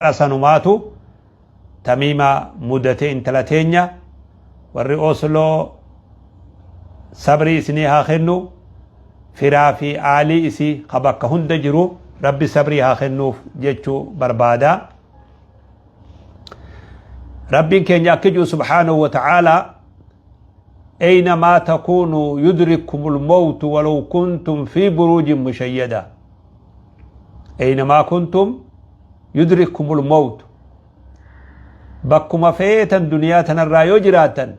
Sanumaatu Tamiima mudate intala teenya. Warri Osloo sabrii isinii haa kennu, firaa fi aalii isii ka bakka hunda jiru Rabbi sabrii haa kennuuf jechuu barbaada. Rabbiin keenya akki jiru subhaanahu wa ta'aalaa: أينما تكونوا يدرككم الموت ولو كنتم في بروج مشيدة. أينما كنتم يدرككم الموت. Bakkuma feetan duniyaa tanarraa yoo jiraatan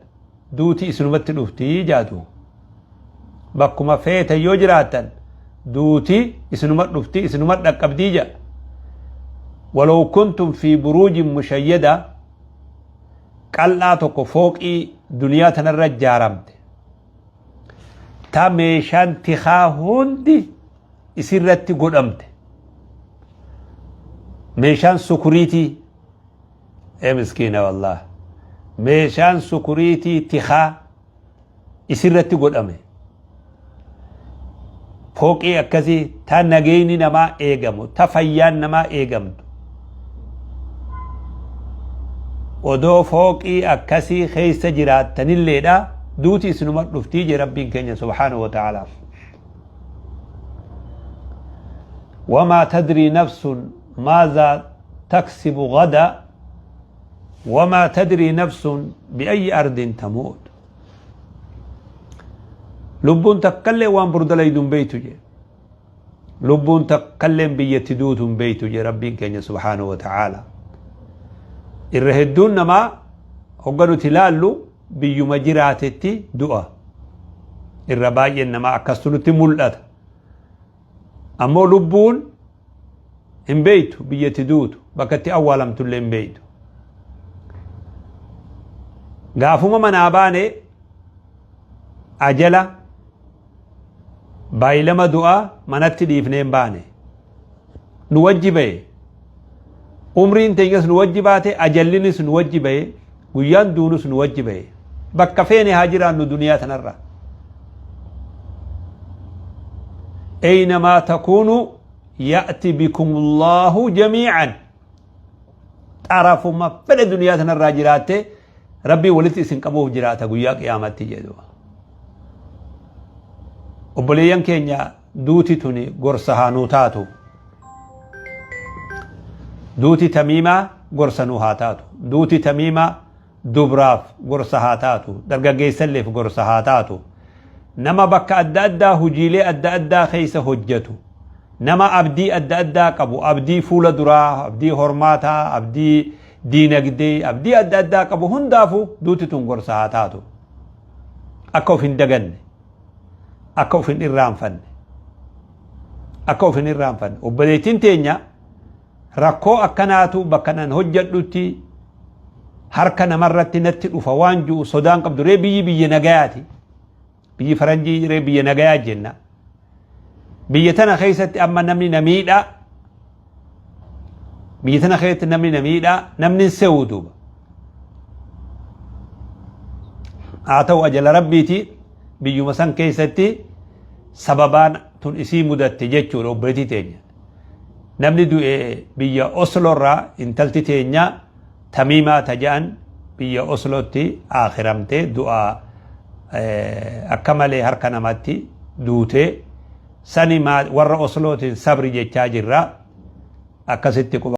duuti isinumatti dhuftii jaatu. Bakkuma feetan yoo jiraatan duuti isinuma dhuftii, isinuma dhaqqabdii jedha. ولو كنتم في بروج مشيدة. Qal'aa tokko, fooqii duniyaa tanarra ijaaramte ta meeshaan tikaa hundi isirratti godhamte, meeshaan security, ee miskiina wallah, meeshaan security tikaa isirratti godhame, fooqii akkasii ta nageenyi namaa eegamu, ta fayyaan namaa eegamtu, odoo fooqii akkasii keessa jiraattanilleedha duuti isinuma dhuftii je Rabbiin keenya subhaanahu wa ta'ala. وما تدري نفس ماذا تكسب غدا وما تدري نفس بأي أرض تموت. Lubbuun takkallee waan bor dalaydu hin beeytu je, lubbuun takkalleen biyyatti duutu hin beeytu je Rabbiin keenya subhaanahu wa ta'ala. Irra hedduun namaa hogga nuti ilaallu biyyuma jiraatetti du'a. Irra baay'een namaa akkastu nutti mul'ata. Ammoo lubbuun hin beeytu biyyatti duutu, bakka itti awwaalamtullee hin beeytu. Gaafuma manaa baane ajala baay'ilama du'aa manatti dhiifnee hin baane. Nu wajji bahe. Umriin teenyas nu wajji baate, ajallinis nu wajji bahe, guyyaan duunus nu wajji bahe. Bakka feene haa jiraannu duniyaa tanarra. أينما تكونوا يأت بكم الله جميعا. Xarafuma fedhe duniyaa tanarraa jiraatte Rabbii walitti isin qabuuf jiraata guyyaa qiyaamatti jedhu. Obboleeyyan keenya, duuti tuni gorsa haa nuu taatu. Duuti Tamiimaa gorsa nuu haa taatu. Duuti Tamiimaa dubraaf gorsa haa taatu, dargaggeessalleef gorsa haa taatu, nama bakka adda addaa hujiilee adda addaa keessa hojjetu, nama abdii adda addaa qabu, abdii fuula duraa, abdii hormaataa, abdii diinagdee, abdii adda addaa qabu hundaafuu duuti tun gorsa haa taatu. Akka of hin daganne, akka of hin irraanfanne, akka of hin irraanfanne. Obboleettiin teenya rakkoo akkanaatu bakka nan hojjedhutti harka namarratti natti dhufa waan ji'u sodaan qabdu. Ree biyyi biyya nagayaati, biyyi faranjii ree biyya nagayaa jenna. Biyya tana keessatti amma namni na miidha, biyya tana keessatti namni na miidha, namni hin se'u duuba. Haa ta'u, ajala Rabbiiti, biyyuma san keessatti sababaan tun isii mudatte jechuudha. Obboleettii teenya namni du'e biyya Oslo irraa, intalti teenya Tamiimaa taja'an biyya Oslootti akhiramte, du'a akka malee harka namatti duute. Sani warra Oslootiin sabri jechaa jirra. Akkasitti quba.